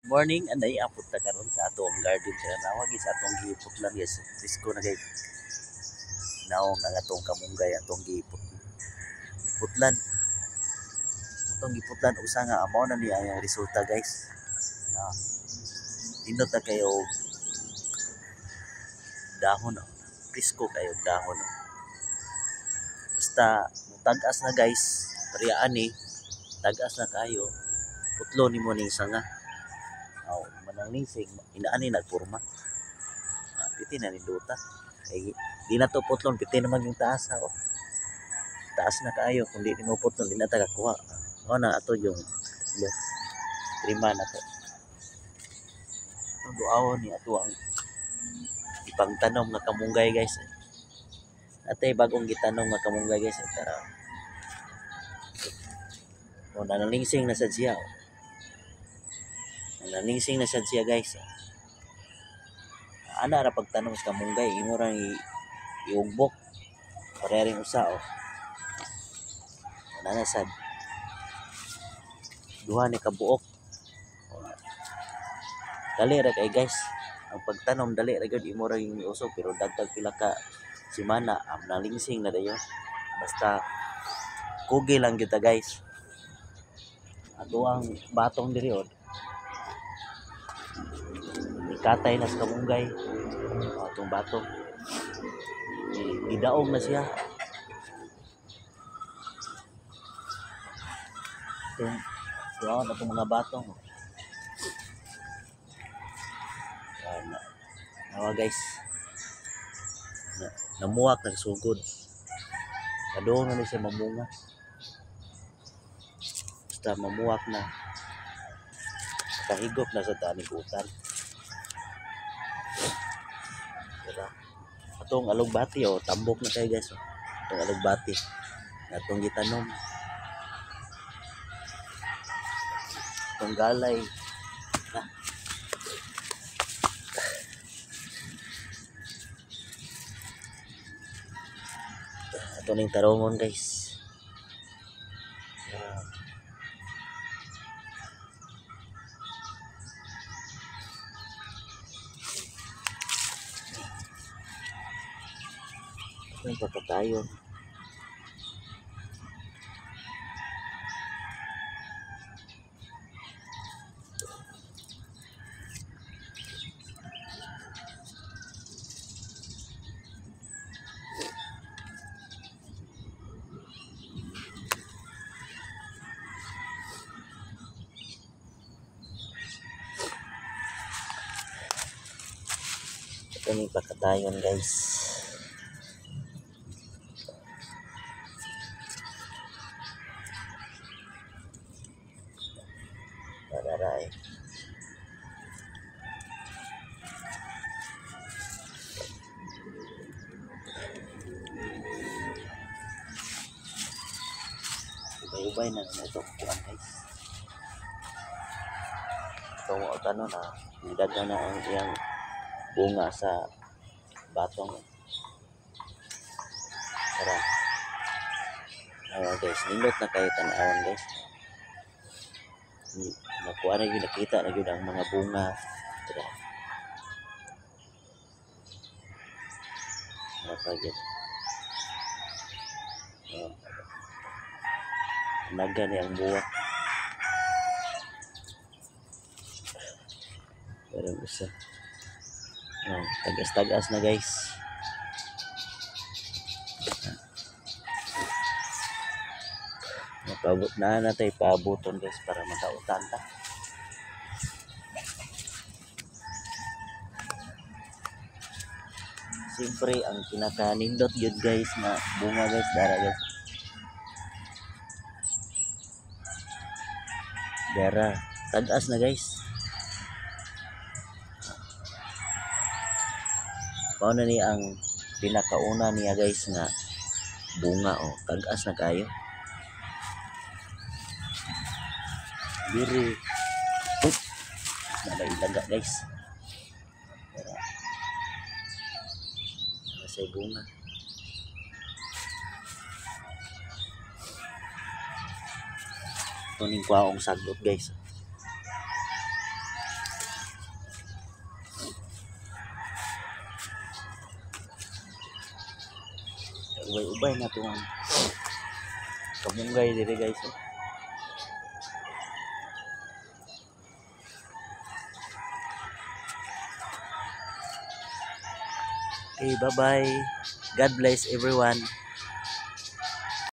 Morning anay apot ta karon sa atong garden sa nawag sa atong giputlan, guys. Presko na kay naong ang atong kamunggay, atong giputlan. Atong giputlan og sanga, mao na ni ang resulta, guys. Na nindot na kayo dahon, oh. Presko kayo dahon. Oh. Basta tag-as na, guys, pareha ani, tag-as na kayo, putlo nimo ning sanga. Aw, manang lingsing inaani nagporma. Ah, piti na nindota. Kay di na to putlon, piti naman yung taas ha, oh. Taas na kaayo kung di nimo putlon, di na ta kakuha. Mao na ato yung putlo. Trima na to. Atong duawon ni ato ang ipangtanom nga kamunggay, guys. Atay bagong gitanom nga kamunggay, guys. Tara. O nanalingsing na sad siya. Oh. Nanalingsing na sad siya, guys. Ana ra pagtanom sa kamunggay, imo ra iugbok. Pareha ring usa, oh. Ana na sad. Duha ni kabuok. Oh. Dali ra kay, guys. Ang pagtanom dali ra gyud, imo ra yung iusog, pero dagdag pila ka semana am nalingsing na dayon. Basta kugi lang gyud ta, guys. Ato ang batong diri, oh. Ikatay na sa kamunggay. Oh, atong batong. Gidaog na siya. Itong duha na itong mga batong. Yan, nawa, guys. Na, namuwak nagsugod. Padung na ni siya mamunga. Basta mamuwak na. Kahigop na sa taning utan. Diba? Atong alugbati, oh, tambok na kayo, guys. Oh. Atong alugbati. Atong gitanom. Atong galay. Na. Ato ning tarongon, guys. Yan. Ito yung papatayon. Ito yung pakatayon, guys. Pararay. Ubay-ubay na naman ito kuan, guys. Ito mo ano na, nidaga na ang iyang bunga sa batong. Tara. Ayan, guys, nindot na kayo tan-awon, guys. Nakuha na yun, nakita na yun ang mga bunga. Tara. Napagit. Oh. Naga ni ang buwak. Pero isa. Oh, tagas-tagas na, guys. Napabot na natin ipabuton, guys, para makautan ta. Siyempre ang pinakanindot yun, guys, na bunga, guys, dara, guys. Dara, tagas na, guys. Mao na ni ang pinakauna niya, guys, nga bunga, oh, tagas na kayo. Diri. Oop. Nalailaga, guys. Dara. Nasa bunga. Ito ning kwaong saglot, guys. Ubay-ubay na itong kamunggay dire, guys, oh. Okay, bye-bye. God bless everyone.